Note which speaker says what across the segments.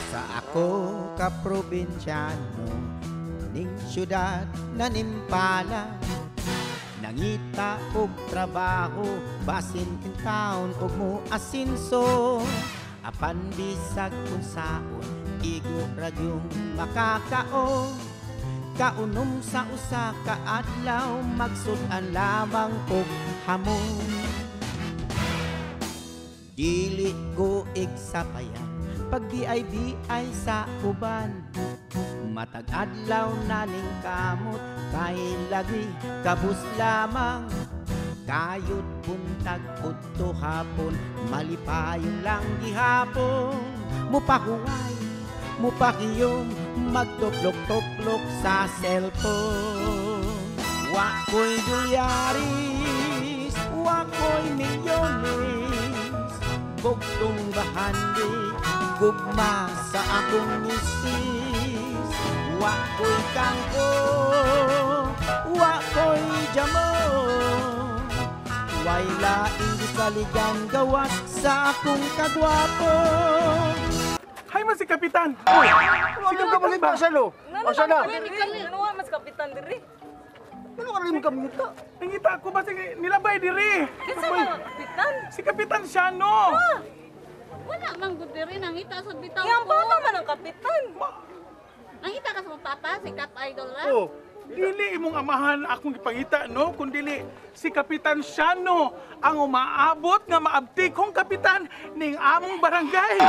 Speaker 1: Sa ako ka probinsyano ning syudad na nimpala, nangita og trabaho basin in town og mo asinso, apan bisag unsaon igo ra gyung makakaon. Kaunom sa usa ka adlaw magsud-an lamang og hamon. Dili ko igsapayan pag BIBI sa uban, matag adlaw na ning kamot kay lagi kabus lamang. Kayod buntag udto hapon malipayon lang gihapon, mupahuway mupakiyom magtuplok-tuplok sa cellphone. Wa ko'y dolyaris, wa ko'y milyones, bugtong bahandi gugma sa akong misis. Wa ko'y kangko, wa ko'y jamon, way laing gisaligan gawas sa akong kagwapo.
Speaker 2: Hay man si Kapitan.
Speaker 3: Sige ka balik ba salo? Asa na?
Speaker 4: Ano nga mas kapitan diri?
Speaker 3: Ano ka rin kamita?
Speaker 2: Nangita ako ba sige nilabay diri.
Speaker 4: Kinsa man ang kapitan?
Speaker 2: Si Kapitan Siano.
Speaker 5: Wala man gud diri nangita sa bitaw
Speaker 4: Iyang
Speaker 5: ko.
Speaker 4: papa man ang kapitan.
Speaker 5: Nangita ka sa mong papa si Cap Idol ra.
Speaker 3: Oh.
Speaker 2: Dili imong amahan akong gipangita no, kundili si Kapitan Siano ang umaabot nga maabtik kong kapitan ning among barangay.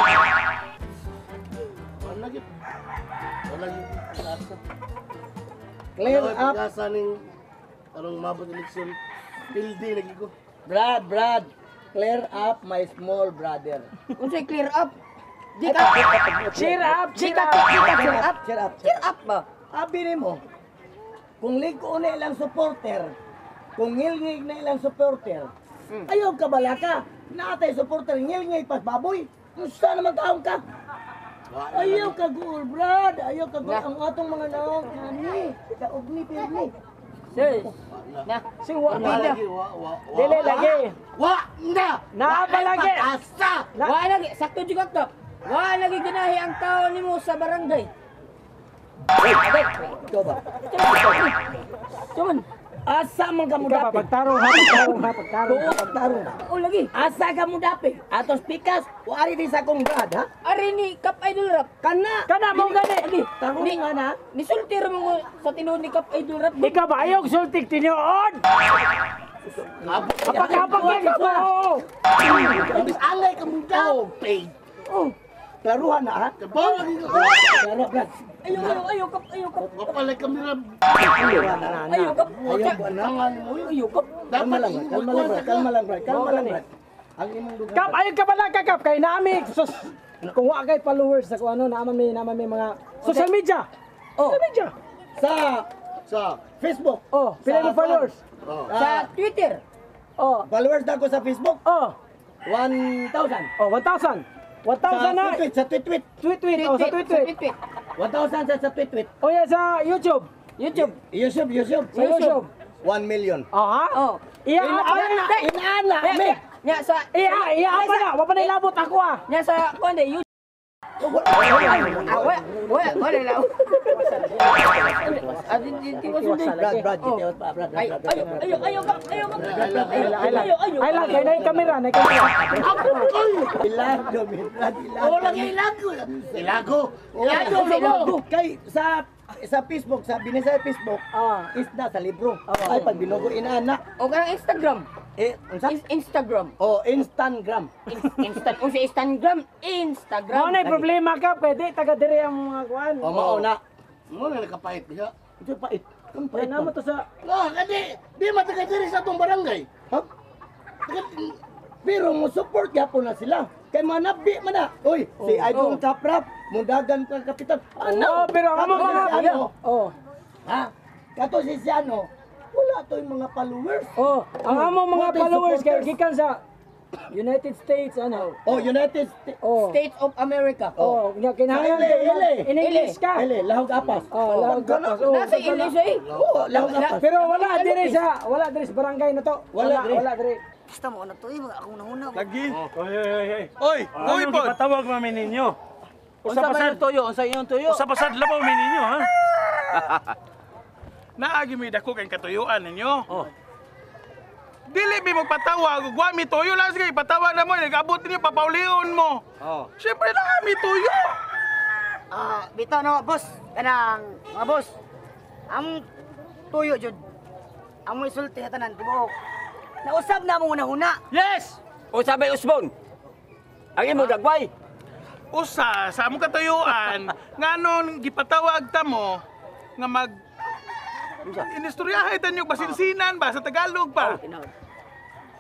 Speaker 3: Wala gyud. Wala gyud pag-asa.
Speaker 6: Clear
Speaker 3: Wala
Speaker 6: up.
Speaker 3: pag-asa ning karong mabot eleksyon. Pildi lagi ko.
Speaker 6: Brad, Brad. Clear up my small brother.
Speaker 7: Unsay clear up? Di ka
Speaker 6: Cheer up,
Speaker 7: cheer up, cheer up,
Speaker 6: cheer up.
Speaker 7: Cheer up ba?
Speaker 6: Abi nimo, kung lig-o na ilang supporter, kung ngilngig na ilang supporter, ayaw ka balaka. Naatay supporter, ngilngig pas baboy. Unsa naman taong ka? Ayaw ka goal, Brad. Ayaw ka goal. Ang atong mga naong kani. Daog ni pirmi.
Speaker 7: Sis. Na,
Speaker 8: Si wa
Speaker 3: Wala
Speaker 8: na.
Speaker 3: lagi, wa wa wa.
Speaker 8: Dili lagi.
Speaker 3: Wa na.
Speaker 8: Naa ba lagi?
Speaker 3: Pag-asa.
Speaker 7: wa lagi sakto jud ka. Wa lagi ginahi ang tao nimo sa barangay.
Speaker 6: Ikaw ba?
Speaker 7: Tuman.
Speaker 6: Asa man ka mo
Speaker 8: Ikaw ba
Speaker 6: dapit?
Speaker 8: pagtarong ha, pagtarong ha, pagtarong.
Speaker 6: Oo, pagtarong.
Speaker 7: O lagi.
Speaker 6: Asa ka mo dapit? Atos pikas, wari di sa akong brad, ha?
Speaker 7: Ari ni Cap Idol Rap.
Speaker 6: Kana!
Speaker 8: Kana mo gani.
Speaker 7: Lagi.
Speaker 6: Tarong nga na.
Speaker 7: Nisulti ra mo ko sa tinuod ni Cap Idol Rap.
Speaker 8: Ikaw ba ayaw sultik tinuod? Kapag-kapag yan ka ba? Oo.
Speaker 3: Imbis angay ka mong daw.
Speaker 6: Oh. Klaruhan na, ha?
Speaker 3: Kabaw lagi ka.
Speaker 6: Klaro, Brad.
Speaker 7: Ayaw, ayaw, ayaw kap, ayaw kap.
Speaker 3: Wapalay kamera.
Speaker 6: Klaruhan na, na.
Speaker 7: Ayaw kap.
Speaker 6: Ayaw ba na?
Speaker 3: Tangan mo yun.
Speaker 7: Ayaw kap.
Speaker 6: Kalma lang, Brad. Kalma lang, Brad. Kalma lang, Brad. Kalma lang, Brad. Ang imong dugang.
Speaker 8: Kap, ayaw ka pala ka, Kap. Kay nami. Sus, kung wa kay followers sa kung ano, naman may mga social media.
Speaker 7: Oh.
Speaker 8: Social media.
Speaker 6: Sa
Speaker 3: Sa
Speaker 6: Facebook.
Speaker 8: Oh, pila mo followers?
Speaker 3: Oh.
Speaker 7: Sa Twitter.
Speaker 8: Oh,
Speaker 6: Followers na ako sa Facebook.
Speaker 8: oh,
Speaker 6: 1,000.
Speaker 8: oh, 1,000. 1,000
Speaker 6: Sa
Speaker 8: na.
Speaker 6: tweet, sa tweet, tweet.
Speaker 8: Tweet, tweet. Oh, sa tweet,
Speaker 7: Sa
Speaker 8: tweet.
Speaker 7: tweet.
Speaker 6: 1,000 sa tweet, tweet.
Speaker 8: Oh, yeah, sa YouTube.
Speaker 7: YouTube.
Speaker 6: YouTube, YouTube.
Speaker 8: Sa YouTube.
Speaker 6: 1 million.
Speaker 8: Oh, ha?
Speaker 7: Oh.
Speaker 8: Iya,
Speaker 6: Inaana, inaana, me.
Speaker 7: Nya sa
Speaker 8: iya, iya, apa na? Wa pa na ilabot ako ah.
Speaker 7: Nya sa kuan de YouTube. Ah, wala, wala, wala lang. Ah, di ko sundin.
Speaker 6: Brad, Brad, details pa, Brad,
Speaker 7: Ay,
Speaker 6: Brad, Brad,
Speaker 7: ayo,
Speaker 6: Brad.
Speaker 7: ayo, ayo, kap, ayo, kap.
Speaker 8: Ay lang,
Speaker 7: Ayo, ayo.
Speaker 8: ay lang, kay na yung camera, na yung camera.
Speaker 6: Ilago, me, Brad, ilago.
Speaker 3: Oh, lagi ilago. Ilago. Ilago
Speaker 6: Ilago. Kay sa Facebook, sa binisa sa Facebook,
Speaker 8: Ah.
Speaker 6: isda sa libro. Ay pag binugo inaana.
Speaker 7: O kanang Instagram.
Speaker 6: Eh, unsa?
Speaker 7: Instagram.
Speaker 6: Oh, Instagram.
Speaker 7: Instant, unsa Instagram? Instagram.
Speaker 8: Mao na yung problema ka, pwede taga diri ang mga kuan.
Speaker 6: Oh, mao na.
Speaker 3: Mo na nakapait diha.
Speaker 6: Ito pait. Ang
Speaker 8: Kaya
Speaker 6: pait.
Speaker 8: naman to sa
Speaker 3: Ah, kadi di mataga diri sa atong barangay.
Speaker 6: Ha? Pero mo support gyapon na sila. Kay manabi man na. Uy, si Idol Kaprap, mundagan ka kapitan. Ano?
Speaker 8: Oh, pero ang
Speaker 6: Kato
Speaker 8: mga
Speaker 6: si ano?
Speaker 8: Oh.
Speaker 6: Ha? Kato si ano? Wala to yung mga followers.
Speaker 8: Oh, ang among mga
Speaker 6: Wala to'y
Speaker 8: followers kay
Speaker 6: supporters.
Speaker 8: gikan sa United States ano?
Speaker 6: Oh, United States.
Speaker 8: Oh.
Speaker 7: States of America.
Speaker 8: Oh, nya kinahanglan
Speaker 6: Ile, ile.
Speaker 8: in English ka.
Speaker 6: Ile, lahog apas.
Speaker 8: Oh, lahog apas. Oh,
Speaker 7: Nasa English eh.
Speaker 6: Oh, lahog apas.
Speaker 8: Pero wala dire sa wala dire sa barangay na to.
Speaker 6: Wala dire.
Speaker 8: Wala dire.
Speaker 7: Basta mo na to eh, akong nahuna.
Speaker 2: Lagi.
Speaker 9: Oy, oy, oy, oy.
Speaker 2: Oy, oy
Speaker 9: Anong
Speaker 2: pod.
Speaker 9: gipatawag mami ninyo?
Speaker 1: Unsa man yung tuyo? Unsa iyong tuyo?
Speaker 9: Usa pasad labaw mi ninyo, ha?
Speaker 2: Naagi mi dako kay katuyuan ninyo.
Speaker 9: Oh.
Speaker 2: Dili mi magpatawag ug wa mi tuyo lang sige ipatawag na mo nag-abot ninyo papaulion mo.
Speaker 1: Oh.
Speaker 2: Siyempre naa mi tuyo.
Speaker 7: Ah, bitaw no, boss. Kanang mga boss. Ang tuyo jud. Ang mo isulti sa tanan tibuok. Nausab na mo una-una.
Speaker 1: Yes! Unsa may usbon? Ang imo dagway.
Speaker 2: Usa sa among katuyuan nganon gipatawag ta mo nga mag Inistoryahay tanyo basinsinan ba sa Tagalog pa.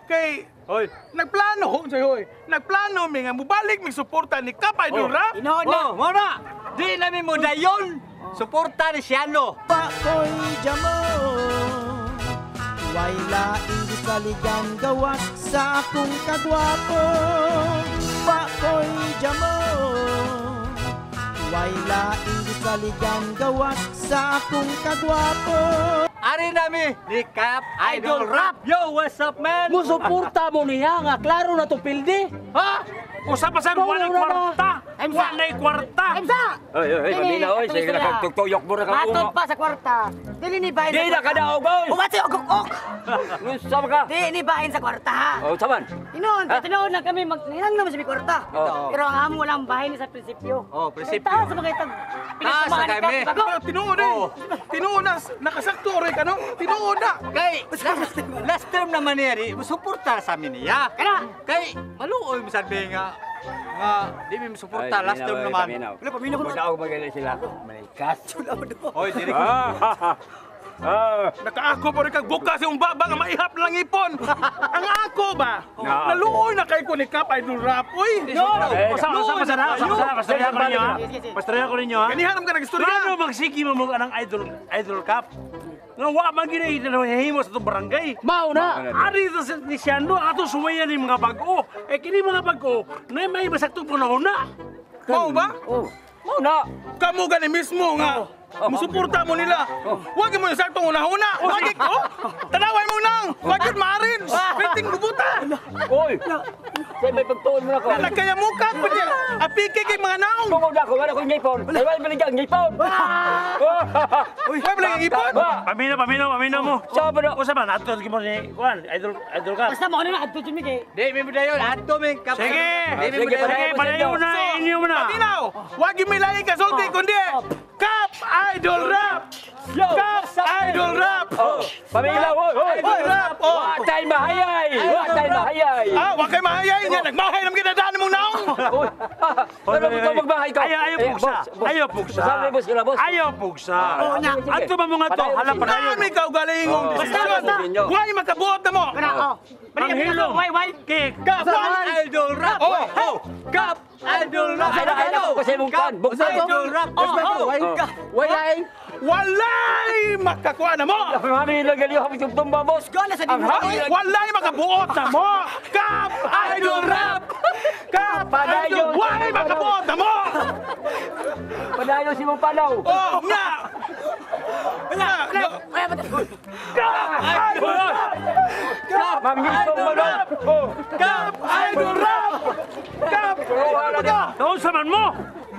Speaker 2: Kay
Speaker 9: Hoy.
Speaker 2: nagplano hoy hoy. Nagplano mi nga mobalik mi suporta ni Kap Idol Rap.
Speaker 7: Tinuod na.
Speaker 1: Oh, mo na. Di nami mo dayon. Suporta ni Siano.
Speaker 10: Pakoy jamo Way laing gisaligan gawas sa akong kagwapo. Pakoy jamo Way laing gisaligan gawas sa akong kagwapo.
Speaker 1: Ari nami ni Kap Idol Rap. Yo, what's up, man?
Speaker 8: Musuporta mo niya nga klaro na to pildi.
Speaker 9: Ha? Usa pasad wala
Speaker 8: Wala na.
Speaker 9: kwarta. Wala kwarta.
Speaker 7: Emsa!
Speaker 1: Oy, oy, oy, pamina, oy.
Speaker 7: Atong
Speaker 1: Sige na
Speaker 7: istorya.
Speaker 1: kag tugtuyok mo na kang
Speaker 7: Matod
Speaker 1: umo.
Speaker 7: pa sa kwarta. Dili ni bahin
Speaker 1: Di
Speaker 7: sa
Speaker 1: na
Speaker 7: kwarta.
Speaker 1: kadaog, oy.
Speaker 7: Umatsi og ok.
Speaker 1: Unsa man ka?
Speaker 7: Di ni bahin sa kwarta ha.
Speaker 1: Oh, saman.
Speaker 7: Tinuod, tinuod na kami mag nilang naman sa kwarta.
Speaker 1: Oo.
Speaker 7: Pero ang amo walang bahin sa prinsipyo.
Speaker 1: Oh, prinsipyo.
Speaker 7: Taas sa mga itag.
Speaker 1: Taas na kami.
Speaker 7: Bago.
Speaker 2: Pero tinuod eh. Tinuod na nakasakto oray ka no. Tinuod na.
Speaker 1: Kay last term naman niya di, musuporta sa amin niya.
Speaker 7: Kana.
Speaker 1: Kay maluoy mo sabi nga nga di mi musuporta last term naman.
Speaker 7: Wala paminaw ko.
Speaker 1: Magdaog magani sila. Malikas. Oy, dili ko.
Speaker 2: Nakaako pa rin kag bukas yung baba nga maihap lang ipon. Ang ako ba? Naluoy na kay ko ni Kap Idol Rap. Uy.
Speaker 9: No. Usa usa pasad ha, usa pasad pastorya ko ninyo ha. Pastorya ko ninyo ha.
Speaker 2: Ganihan ka nagistorya.
Speaker 9: Ngano magsige mo mo anang idol cup? Nga wa man gid himo sa itong barangay.
Speaker 8: Mao na.
Speaker 9: Ari ito sa ni Siano, ato suwayan ni mga bag-o. Eh kini mga bag-o, na may masaktong panahon na.
Speaker 2: Mao ba?
Speaker 1: Oh. Mao na.
Speaker 2: Kamu gani mismo nga. Musuporta mo nila. Wag mo yung saktong una-una. Wag ko. Tanaway mo nang. Wag yun maarin. Pwedeng gubuta.
Speaker 1: Oy. Say may pagtuon mo na ko.
Speaker 2: Nagkaya muka pa niya. Apike kay mga naong.
Speaker 1: Tungod ako, wala kong ngipon. Ay, wala baligyan ngipon.
Speaker 2: Uy, wala yung ipon.
Speaker 9: Paminaw, paminaw, paminaw mo.
Speaker 1: Sa ba na?
Speaker 9: Usa man ato mo ni Kuan, idol idol cup.
Speaker 7: Basta mo na adto jud mi kay.
Speaker 1: Di mi mo dayon ato mi kap.
Speaker 9: Sige.
Speaker 1: Di mi mo
Speaker 9: Sige,
Speaker 1: dayon.
Speaker 9: padayon na inyo mo na.
Speaker 2: Paminaw. Wag yung may laing kasulti kundi Kap Idol Rap.
Speaker 1: Yo,
Speaker 2: Kap Idol Rap.
Speaker 1: Oh, paminaw, oy, oy.
Speaker 2: Idol Rap. Oh.
Speaker 1: Wa tay mahayay. Wa tay mahayay.
Speaker 2: Ah, wa kay mahayay niya. Nagmahay naman kinadaan mong naong.
Speaker 1: Oy. Ano mo ito magbahay ka?
Speaker 9: Ayaw, ayaw
Speaker 1: Eh,
Speaker 9: pugsa.
Speaker 1: boss, boss.
Speaker 9: Ayaw pugsa.
Speaker 1: Sabi boss, ila boss.
Speaker 9: Ayaw pugsa.
Speaker 1: Oh, sige.
Speaker 9: Ato ba mga to?
Speaker 1: Padayon,
Speaker 9: Hala
Speaker 1: sige.
Speaker 9: padayon.
Speaker 2: Nami ka ugalingong
Speaker 1: Oh,
Speaker 2: desisyon.
Speaker 1: basta, basta.
Speaker 2: Why makabuot na mo?
Speaker 7: Kana oh.
Speaker 9: Ang hilom.
Speaker 7: Why why?
Speaker 9: Kay
Speaker 2: Kap
Speaker 1: Idol Rap.
Speaker 2: Oh.
Speaker 1: Oh, Kap Idol Rap. Ay, ay, ay, kasi mong kan. Buksan. Idol Rap.
Speaker 7: Oh,
Speaker 1: Walay.
Speaker 2: Walay makakuha na mo.
Speaker 1: Mami lang galiw kami tumba boss.
Speaker 7: Gana sa
Speaker 1: Ang
Speaker 7: di mo.
Speaker 1: hangin.
Speaker 2: Walay makabuot na mo. Kap Idol Rap. Kap Idol. Walay makabuot na mo.
Speaker 1: Padayon si mong panaw.
Speaker 2: Oh, nga. Nga. Kap Idol Rap.
Speaker 1: Kap Manggisong mo nun. Oh.
Speaker 2: Kap Idol Rap. Kap Idol Rap.
Speaker 9: Naunsa man mo?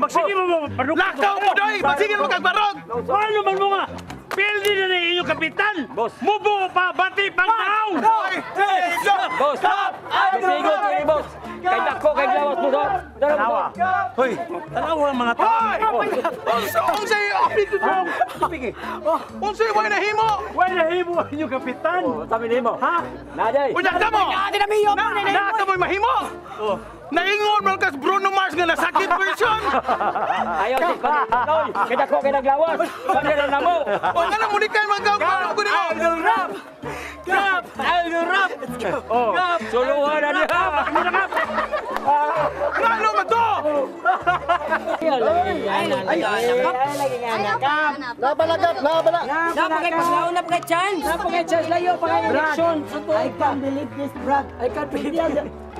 Speaker 9: Magsige mo mo panukot.
Speaker 2: Lakaw mo doy. Magsige mo kag barog.
Speaker 9: Paano man mo nga? Pildi na na inyong kapitan.
Speaker 1: Boss.
Speaker 9: Mubuo pa, bati pang tao.
Speaker 1: Boss.
Speaker 2: Kap Idol
Speaker 1: Sigot
Speaker 2: Rap.
Speaker 1: kay boss. Kay dako kay lawas mo sa.
Speaker 9: Tanawa. Hoy, tanawa ang mga tao.
Speaker 2: Hoy! Unsay apik Unsay way nahimo?
Speaker 9: Wala na himo ang inyong kapitan.
Speaker 1: Oh, sabi nimo.
Speaker 9: Ha?
Speaker 1: Naday.
Speaker 2: Unya ka mo.
Speaker 7: Ate na miyo mo na
Speaker 2: Na ka mo'y mahimo. Naingon man kas Bruno Mars nga nasakit version.
Speaker 1: Ayaw si Panoy. Kay dako kay naglawas. Pamilya na mo.
Speaker 2: O nga na muli kay mga ko nimo.
Speaker 1: Idol Rap. Kap Idol Rap. Oh. Suluhan na niya.
Speaker 2: Ngano man to?
Speaker 3: Nabalagap, nabala.
Speaker 7: Napakay paglaon na pakay chance.
Speaker 8: Napakay chance layo pa kay election.
Speaker 6: I can't believe this, Brad.
Speaker 8: I can't believe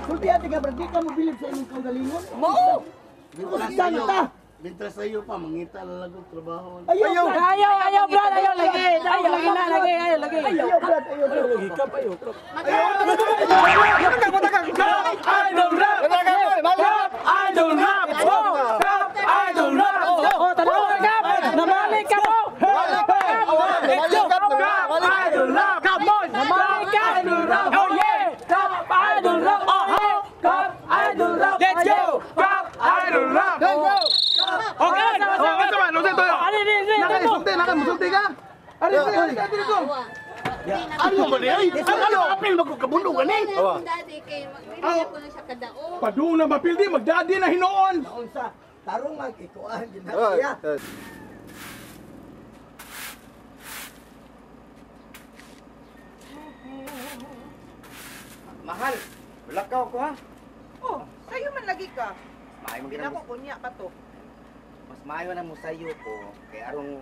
Speaker 6: Hindi, Sultihan ka Brad, di ka mo bilib sa imong kaugalingon.
Speaker 4: Mao.
Speaker 6: Usa na ta.
Speaker 3: Mintras sayo pa, mangita na lang og trabaho.
Speaker 6: Ayaw, Brad.
Speaker 8: Ayaw, ayaw, Brad, ayaw lagi. Ayaw lagi na, lagi, ayaw lagi.
Speaker 6: Ayaw, Brad, ayaw, Brad.
Speaker 8: Lagi kap, ayaw kap.
Speaker 1: Kap Idol Rap! Kap Idol Rap! Kap Idol Rap!
Speaker 8: Oh, tanaw ka kap. Namalik ka mo.
Speaker 1: Let's go! Kap Idol Rap! Come on!
Speaker 8: Namalik ka.
Speaker 1: Idol Rap!
Speaker 8: Oh yeah. Kap Idol Rap. Oh, oh. Kap Idol Rap.
Speaker 1: Let's go! Kap Idol Rap!
Speaker 2: Okay, oh, unsa man, unsa to?
Speaker 8: Ano ni ni?
Speaker 2: Naka isulti, naka musulti ka. Ari, ari, ari, ari, ko.
Speaker 3: Ano ba niya? Ano apil magkukabundong gani?
Speaker 5: Akong daddy kay magdili ko na siya kadao.
Speaker 2: Padung na mapildi, magdadi na hinuon.
Speaker 6: Unsa? Tarong mag ikuan gid na siya.
Speaker 1: Mahal, lakaw ko ha.
Speaker 4: Oh, sayo man lagi ka.
Speaker 1: Maayo man
Speaker 4: Pina ko kunya pa to.
Speaker 1: Mas maayo na mo sayo ko kay arong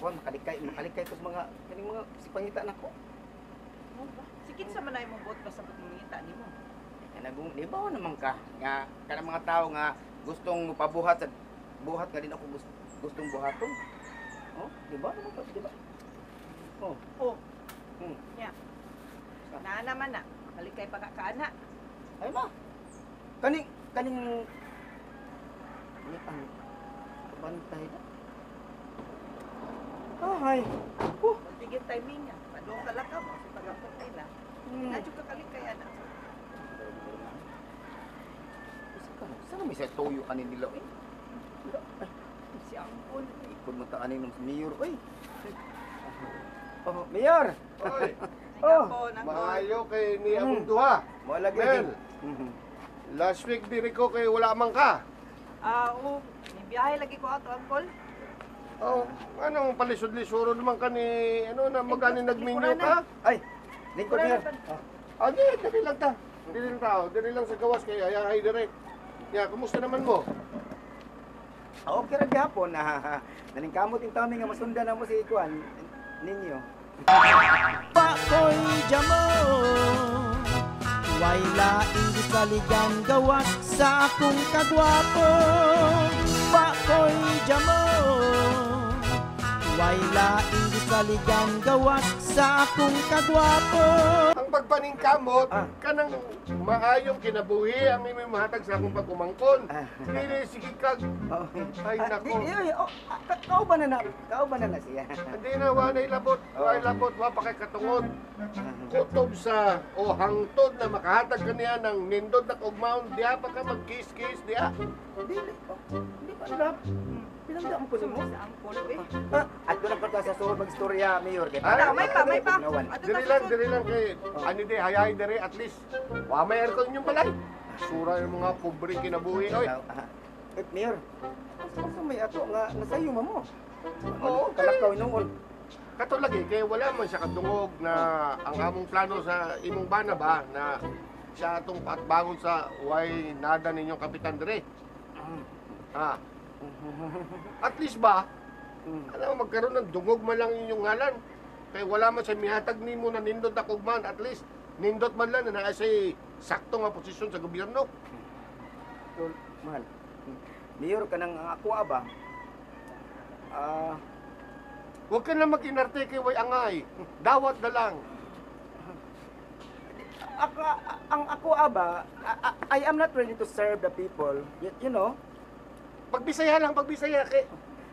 Speaker 1: kuan makalikay makalikay ko sa mga kaning mga sipangita nako.
Speaker 4: Sikit sa manay mo bot basta mangita nimo.
Speaker 1: Kanagung di ba naman ka nga kanang mga tao nga gustong pabuhat sa buhat nga din ako gustong buhaton. Oh, di ba naman ka, di ba? Oh,
Speaker 4: Oh.
Speaker 1: Hmm.
Speaker 4: Nya. Naa naman na. Kalikay pa ka kaana.
Speaker 1: Ay ma. Kaning kaning ni ang bantay na. Ay.
Speaker 4: Oh, tigit timing niya. Padung ka lakaw mo sa pagapot nila. Na jud ka kalikay ana.
Speaker 1: Saan may sa toyo kanin nila eh?
Speaker 4: Si Angkol.
Speaker 1: Ikod mo ta anin ng mayor oy. Oh, mayor.
Speaker 11: Oy,
Speaker 1: Oh.
Speaker 11: maayo kay ni akong duha.
Speaker 1: Mo lagi.
Speaker 11: Mel, last week diri ko kay wala man ka.
Speaker 4: Ah, oh, biyahe lagi ko ato Angkol.
Speaker 11: Oh, anong palisod-lisuro naman ka ni ano na magani nagminyo ka?
Speaker 1: Ay, lingkod mayor.
Speaker 11: Ah, di, diri lang ta. Diri lang tao, diri lang sa gawas kay ayahay diri. Ya, kumusta naman mo?
Speaker 1: Okay ra gihapon na naningkamot in tami nga masundan na mo si kuan ninyo.
Speaker 10: Pa ko'y jamo. Way laing gisaligan gawas sa akong kagwapo. Pa ko'y jamo. Way laing gisaligan gawas sa akong kagwapo.
Speaker 11: Ang pagpaningkamot, kanang maayong kinabuhi ang imong mahatag sa akong pagkumangkon. Dili sige kag ay nako.
Speaker 1: Di, oh, kauban na na, kauban na na siya.
Speaker 11: Hindi na wa na ilabot, wa ilabot, wa pa kay katungod. Kutob sa o hangtod na makahatag kaniya ng nindot na kaugmaon, diha pa ka mag-kiss-kiss diha.
Speaker 1: Dili, oh, di pa love. Pinangda mo ko nimo.
Speaker 4: Si Angkol eh.
Speaker 1: At doon ang sa suod magstorya, Mayor. Kay
Speaker 11: Ay,
Speaker 4: may pa, may pa.
Speaker 11: Diri lang kay ani di hayahay diri at least wa may aircon inyong balay. Sura yung mga pobre kinabuhi oy.
Speaker 1: Eh, Mayor, asa may ato nga nasayo mo?
Speaker 11: Oo,
Speaker 1: kalakaw noon.
Speaker 11: Kato lagi kay wala man siya kadungog na ang among plano sa imong bana ba na siya atong patbangon sa way nada ninyong kapitan diri. Ha. At least ba, ano, magkaroon ng dungog man lang inyong ngalan. Kay wala man siya mihatag nimo na nindot na kugman, at least nindot man lang na naa siya sakto nga posisyon sa gobyerno.
Speaker 1: Tol, mahal. Mayor ka ng ako ba?
Speaker 11: Huwag ka na mag-inarte kay way angay. Dawat na lang.
Speaker 1: Ako, ang ako aba, I am not ready to serve the people. You know?
Speaker 11: Pagbisaya lang, pagbisaya kay.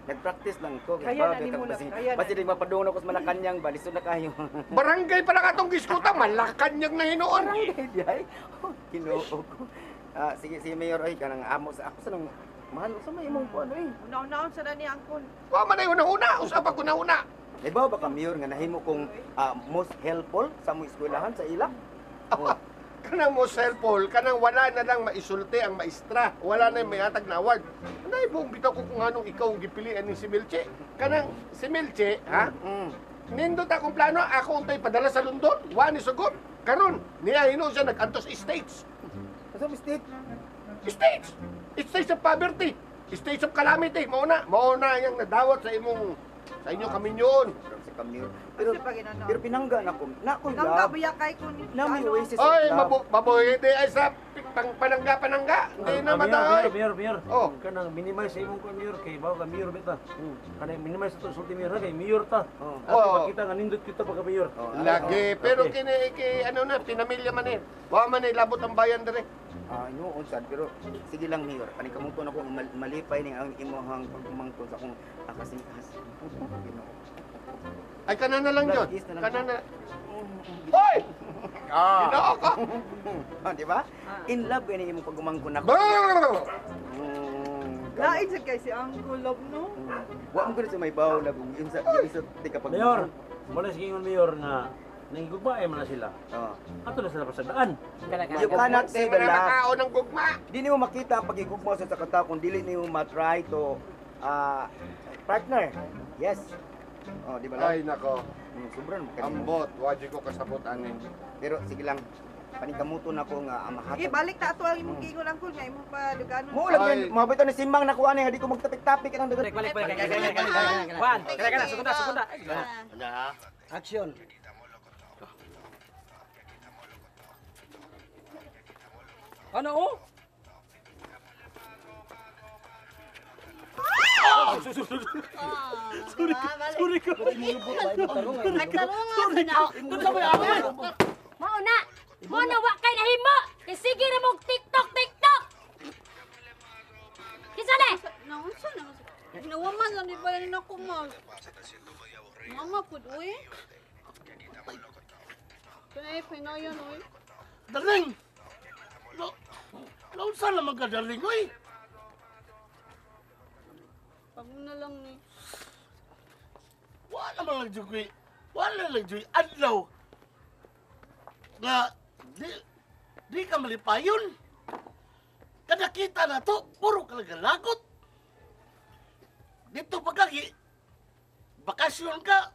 Speaker 1: Nag-practice lang ko.
Speaker 4: Kaya na ni mo na, kaya na.
Speaker 1: Basi di mapadung ako sa Malacanang ba, lisod na kayo.
Speaker 11: Barangay pa lang atong giskuta, Malacanang na hinuon.
Speaker 1: Barangay di ay. Oh, Ginoo ko. Sige, sige Mayor, ay kanang amo sa ako sa nang mahal sa may imong kuan eh.
Speaker 4: Una-unaon sa na ni Angkol.
Speaker 11: Wa man ay una-una, usapag una-una.
Speaker 1: Di ba baka Mayor nga nahimo kong most helpful sa among eskwelahan sa ila? Oh.
Speaker 11: Kanang mo cellphone, kanang wala na lang maisulti ang maestra, wala na yung mayatag na award. Anay buong bitaw ko kung anong ikaw gipilian ni si Milche. Kanang si Milche, ha? Nindot akong plano, ako untay padala sa London, wa ni sugot. Karon, niya hinuon siya nag-antos States.
Speaker 1: Asa state?
Speaker 11: States! States of poverty, states of calamity. Mao na yang nadawat sa imong Sa inyo kaminyon.
Speaker 1: Sa kamyon. Pero pero pinangga na ko. Na ko
Speaker 4: Nangga
Speaker 1: love.
Speaker 4: buya kay ko ni.
Speaker 1: Na may oasis of
Speaker 11: Oy,
Speaker 1: love.
Speaker 11: mabuhi di ay sa panangga-panangga. Hindi na mataoy.
Speaker 9: Mayor, mayor.
Speaker 11: Oh.
Speaker 9: Kanang minimize sa imong kuan mayor kay bawo ka mayor bita. Kanang minimize to sulti mayor ha, kay mayor ta. At
Speaker 11: Oh.
Speaker 9: makita nga nindot kita pagka mayor.
Speaker 11: Lagi, pero kini kay ano na pinamilya man eh. Wa man eh labot ang bayan dire.
Speaker 1: Ah, noon sad pero sige lang mayor. Panikamuton ako malipay ning ang imong pagkumangkon sa akong kasing-kasing. Ginoo.
Speaker 11: Ay kana na lang
Speaker 1: Blood
Speaker 11: yun.
Speaker 1: kiss na lang.
Speaker 11: Kana na. Hoy!
Speaker 1: Ah.
Speaker 11: Ginoo ko.
Speaker 1: Ah, di ba? In love gani imong pagumangkon ako.
Speaker 11: Brrr!
Speaker 4: Lain sad kay si Uncle Love no.
Speaker 1: Wa mo gud sa may bawo love ug unsa unsa di ka pag
Speaker 9: Mayor, muna sige ingon mayor nga nangigugmae man na sila.
Speaker 1: Oh.
Speaker 9: Ato na sila pasagdaan.
Speaker 1: You cannot
Speaker 11: Di
Speaker 1: say
Speaker 11: man
Speaker 1: the
Speaker 11: na
Speaker 1: love.
Speaker 11: makaon ng gugma.
Speaker 1: Di nimo makita ang pagigugma sa katao kung dili nimo ma-try to partner. Yes. Oh, di ba lang?
Speaker 11: Ay nako.
Speaker 1: Sobra naman kanina.
Speaker 11: Ambot, wajib ko kasabot ani.
Speaker 1: Pero sige lang, panikamuton ako nga ang mahatag.
Speaker 4: Ibalik ta ato ang imong giingon Uncle nga imong pa duganon.
Speaker 1: Mo lang yan, mga bitaw ni Simbang nakuha ni nga di ko magtapik-tapik ang dagat.
Speaker 8: Balik, balik, balik, balik. Juan, kaya kana, sugunda, sugunda. Action.
Speaker 9: Ano oh?
Speaker 5: Sorry,
Speaker 9: sorry ko.
Speaker 5: Sorry ko. Mao na. Mao na wa kay nahimo. Kay sige ra mong TikTok, TikTok. Kinsa ni? Naunsa na man. Nawaman lang di ba yan ako ma. Mama pud uy. Pinay pinayon uy.
Speaker 3: Darling! No, naunsa naman ka, darling, oy?
Speaker 5: Pag na lang ni.
Speaker 3: Wala man lang jud ko'y, wala lang jud adlaw nga di ka malipayon. Kada kita na to, puro ka nagalagot. Dito pagkagi, bakasyon ka.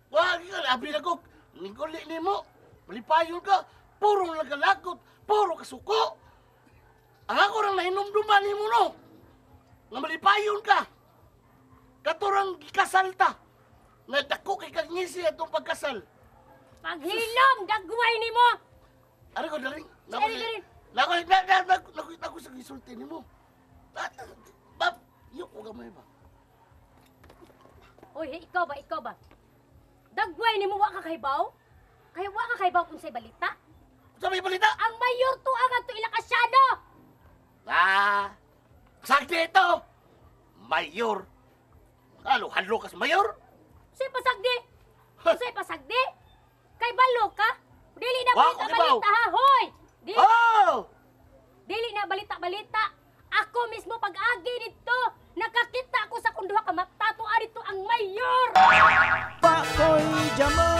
Speaker 3: Wala ka, abi na ko, ninguli nimo, malipayon ka, puro nagalagot, puro kasuko. Ang ako rang nahinumduman nimo no, nga malipayon ka. Katurang gikasal ta. Nga dako kay kag ngisi atong pagkasal.
Speaker 5: Paghilom dagway nimo.
Speaker 3: Ari ko darling.
Speaker 5: Sorry, darling.
Speaker 3: Nako na na nako nako sa gisulti nimo. Bab, yo ko gamay ba.
Speaker 5: Uy, ikaw ba, ikaw ba? Dagway nimo wa ka kahibaw? Kaya wa ka kahibaw kung say balita?
Speaker 3: Sa may balita?
Speaker 5: Ang mayor to ang ato Ilakasyano.
Speaker 3: Ah. Sagdi ito. Mayor. Halo, halo ka sa mayor?
Speaker 5: Say pasagdi. Say pasagdi. Kay balo ka? Dili na
Speaker 3: Wa
Speaker 5: balita
Speaker 3: ko kibaw.
Speaker 5: balita ha, hoy. Dili,
Speaker 3: Oh!
Speaker 5: dili na balita balita. Ako mismo pag-agi dito, nakakita ako sa kung duha ka mata tuwa dito ang mayor.
Speaker 10: Pakoy jamo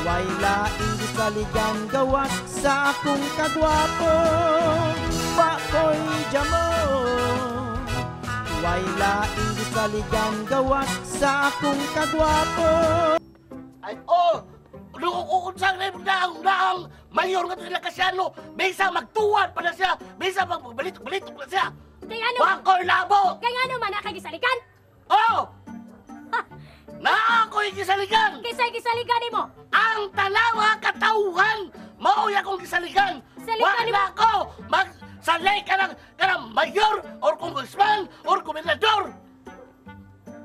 Speaker 10: Way laing gisaligan gawas sa akong kagwapo. Pakoy jamo Way laing gisaligan gawas sa akong kagwapo.
Speaker 3: Ay, oh! Unsa na daang daang mayor nga sila Kasiano, bisa magtuwan pa na siya, bisa magbalitok-balitok na siya.
Speaker 5: Kay ano?
Speaker 3: Wa ko'y labo!
Speaker 5: Kay ano man akay gisaligan?
Speaker 3: Oh! Na ako'y gisaligan!
Speaker 5: Kinsay gisaligan nimo?
Speaker 3: Ang tanawa katawhan mao'y akong gisaligan.
Speaker 5: Saligan
Speaker 3: Wa
Speaker 5: nimo?
Speaker 3: na ako magsalay ka ng mayor or congressman or gobernador.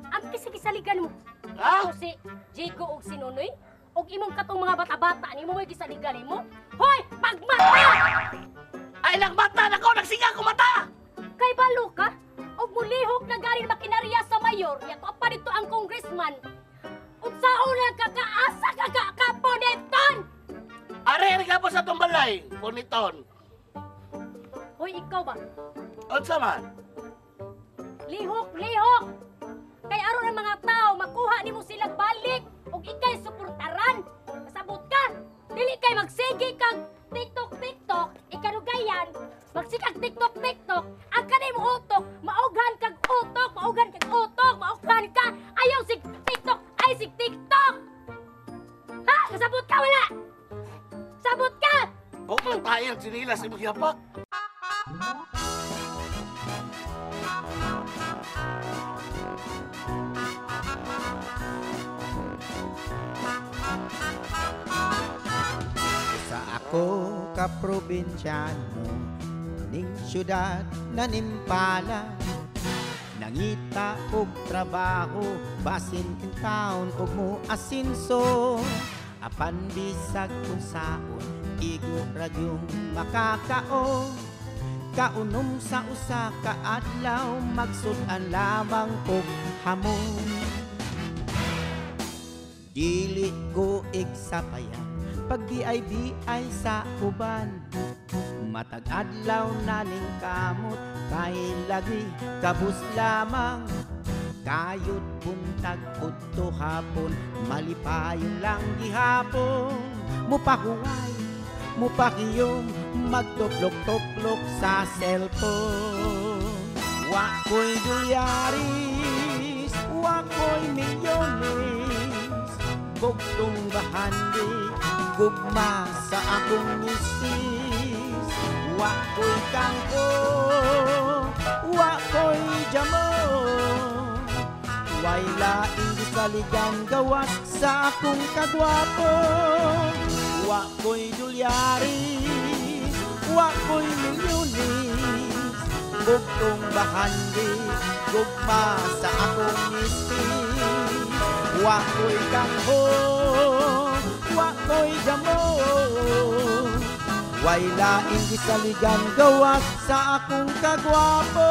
Speaker 5: Ang kisa gisaligan mo?
Speaker 3: Ha?
Speaker 5: Ako si Jigo og si Nonoy og imong katong mga bata-bata nimo mo'y gisaligan nimo? Hoy, pagmata!
Speaker 3: Ay nagmata na ko, nagsiga ko mata!
Speaker 5: Kay balo ka? Og mulihok na ganin makinarya sa mayor, yato pa dito ang congressman. Unsaon lang ka kaasa ka ka kaponiton?
Speaker 3: Are, ka po sa itong balay, poniton.
Speaker 5: Hoy, ikaw ba?
Speaker 3: Unsa man?
Speaker 5: Lihok, lihok! Kay aron ang mga tao makuha nimo silang balik ug ikay suportaran. Kasabot ka. Dili kay magsige kag TikTok TikTok, ikanugayan, magsikag TikTok TikTok, ang kanay mo utok, maughan kag utok, maughan kag utok, maughan ka. Ayaw sig TikTok, ay sig TikTok. Ha? Kasabot ka wala? Sabot ka.
Speaker 3: Huwag lang tayo ang sinilas imong yapak.
Speaker 10: ko ka probinsyano ning syudad na nimpala. Nangita og trabaho basin in town og mo asinso. Apan bisag unsaon, igo ra gyung makakaon. Kaunom sa usa ka adlaw, magsud-an lamang og hamon. Dili ko igsapayan pag BIBI sa uban. Matag adlaw na ning kamot kay lagi kabus lamang. Kayod buntag udto hapon, malipayon lang gihapon. Mupahuway, mupakiyom, magtuplok-tuplok sa cellphone. Wa ko'y dolyaris, wa ko'y milyones, bugtong bahandi, gugma sa akong misis. Wa ko'y kangko, wa ko'y jamon, way laing gisaligan gawas sa akong kagwapo. Wa ko'y dolyaris, wa ko'y milyones, bugtong bahandi, gugma sa akong misis. Wa ko'y kangko, wa ko'y jamon, way laing gisaligan gawas sa akong kagwapo.